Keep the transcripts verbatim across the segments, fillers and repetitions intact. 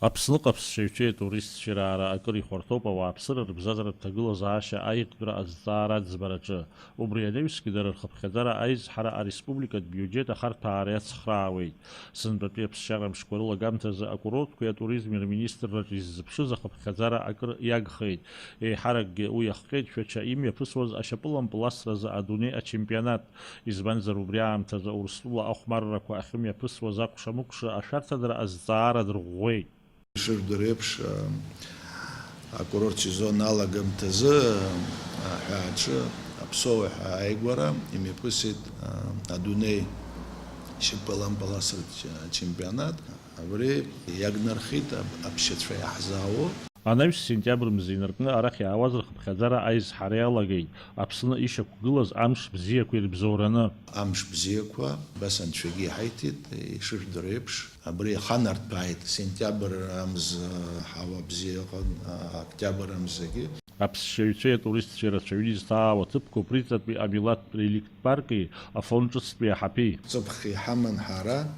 Аԥсныҟа аԥсшьаҩцәеи атуристцәеи раара акыр ихәарҭоуп ауааԥсыра рыбзазаратә ҭагылазаашьа аиӷьтәра азҵаара аӡбараҿы. Убри анаҩсгьы дара рхыԥхьаӡара аизҳара ареспубликатә биуџьет ахарҭәаара иацхраауеит. Сынтәатәи аԥсшьара мшқәа рылагамҭазы акурортқәеи атуризми рминистрраҿы иззыԥшыз ахыԥхьаӡара акыр иагхеит. Еиҳаракгьы уи иахҟьеит Шәача имҩаԥысуаз ашьапылампыласразы адунеи ачемпионат. Избанзар, убри аамҭазы Урыстәыла ахәмаррақәа ахьымҩаԥысуаз акәша-мыкәша ашәарҭадара азҵаара дырӷәӷәеит. Ишыжәдыруа еиԥш, акурорт сезон алагамҭазы аҳәааҿы Аԥсоуа ҳәа ааигәара имҩаԥысит адунеи шьапылампыласратә чемпионат. Абри иагнархеит аԥсшьацәа иаҳзаауа. Анаҩс сентиабр мза инаркны арахь иаауаз рхыԥхьаӡара аизҳара иалагеит, Аԥсны ишьақәгылаз амш бзиақәа ирыбзоураны. Амш бзиақәа, абас анцәагьы иҳаиҭеит, ишыжәдыруа еиԥш, абри иаханарҭәааит, сентиабр амза ҳауа бзиа ыҟан, октиабр амзагьы. Аԥсшьаҩцәеи атуристцәеи рацәаҩны изҭаау аҭыԥқәа Приҵатәи амилаҭтә реликт парки Афон ҿыцтәи аҳаԥеи. Ҵыԥх иҳаман ҳара,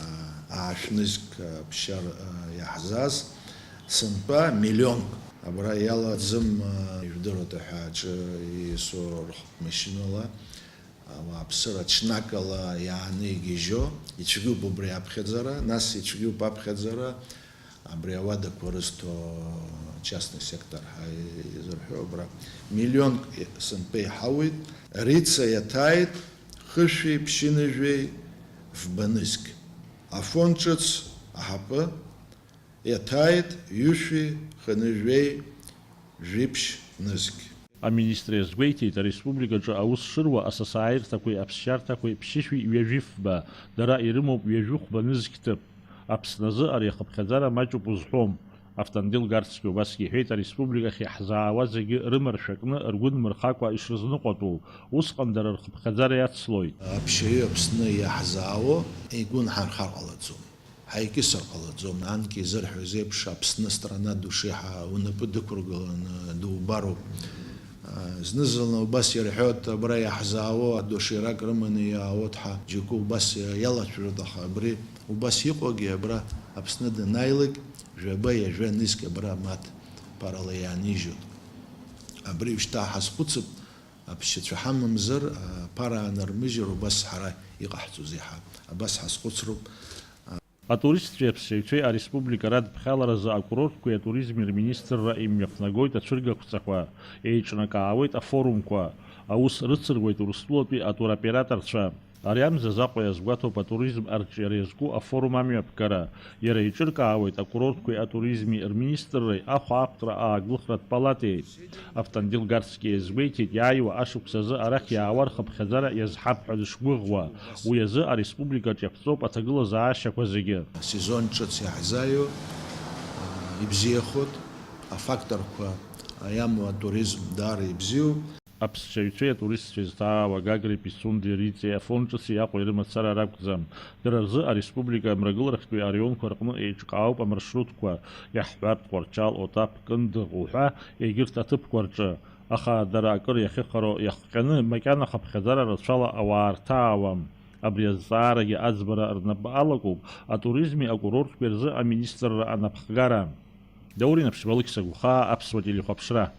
аа, аашә нызқь, аа, ԥшьар, аа, иаҳзааз, сынтәа миллионк абра иалаӡым, аа, ижәдыруада ҳәа аҿы еисо рхатә машьынала, ауааԥсыра ҽнакала иааны игьежьо, ицәгьоуп убри аԥхьаӡара, нас ицәгьоуп аԥхьаӡара, абри ауадақәа рызҭо частный сектор ҳәа изырҳәо, абра миллионк сынтәа иҳауеит. Рица иаҭааит хышәи ԥшьынҩажәеи фба нызқь. Афон ҿыц аҳаԥы иаҭааит ҩышәи хынҩажәеи жәиԥшь нызқь. Аминистр иазгәеиҭеит, ареспубликаҿы аус шыруа асасааирҭақәеи аԥсшьарҭақәеи ԥшьышәи ҩажәи фба, дара ирымоуп ҩажәи хәба нызқь ҭыԥ. Аԥсны азы ари ахыԥхьаӡара маҷуп узҳәом. Автандил Гарцгьы убасгьы иҳәеит, ареспубликахь иаҳзаауа зегьы рымаршәа кны, ргәы нмырхакәа ишрызныҟәатәу, усҟан дара рхыԥхьаӡара иацлоит. Аԥшьаҩы Аԥсны иаҳзаауа игәы нҳархар ҟалаӡом. Ҳаикьысыр ҟалаӡом, анкьа изырҳәоз еиԥш, Аԥсны страна души ҳәа унапы дықәыргыланы дубароуп. Зны-зынла убас ирҳәоит, абра иаҳзаауа адоширак рыманы иаауеит ҳәа, џьоукы убас иалацәажәоит, аха абри убас иҟоугьы, абра Аԥсны данааилак, жәаба-ҩажәа нызқь абра маҭ ԥарала иаанижьуеит. Абри шьҭа ҳазхәыцып, аԥсшьацәа ҳамамзар, аԥара аанармыжьыр, убас ҳара иҟаҳҵозеи ҳәа, абас ҳазхәыцроуп. Атуристцәеи аԥсшьаҩцәеи ареспублика радԥхьаларазы акурортқәеи атуризми рминистрра имҩаԥнагоит ацәыргақәҵақәа, еиҿнакаауеит афорумқәа, аус рыцыруеит Урыстәылатәи атуроператорцәа. Ари амзазы Аҟәа иазгәаҭоуп атуризм арҿиара иазку афорум амҩаԥгара, иара еиҿыркаауеит акурортқәеи атуризми рминистрреи ахәаахәҭра ааглыхратә палатеи. Автандил Гарцгьы иазгәеиҭеит, иааиуа ашықәс азы арахь иаауа рхыԥхьаӡара иазҳап ҳәа дышгәыӷуа, уи азы ареспубликаҿ иаԥҵоуп аҭагылазаашьақәа зегьы. Асезон ҿыц иаҳзааиуа, а, ибзиахоит, афакторқәа иамоу атуризм даара ибзиоуп. Аԥсшьаҩцәеи атуристцәеи зҭаау Агагреи Пицундеи Риҵеи Афон ҿыци Аҟәеи рымацара ракәӡам. Дара рзы ареспублика амрагыларахьтәи араионқәа рҟны еиҿкаауп амаршрутқәа, иаҳҳәап, Тҟәарчал, Отаԥ, Кындыӷ уҳәа, егьырҭ аҭыԥқәа рҿы. Аха дара акыр иахьыхароу иахҟьаны, макьана хыԥхьаӡара рацәала ауаа рҭаауам. Абри азҵаарагьы аӡбара рнапы алакуп атуризми акурортқәеи рзы аминистрра анапхгара. Даур Инаԥшьба, Алықьса Гәхаа, Аԥсуа телехәаԥшра.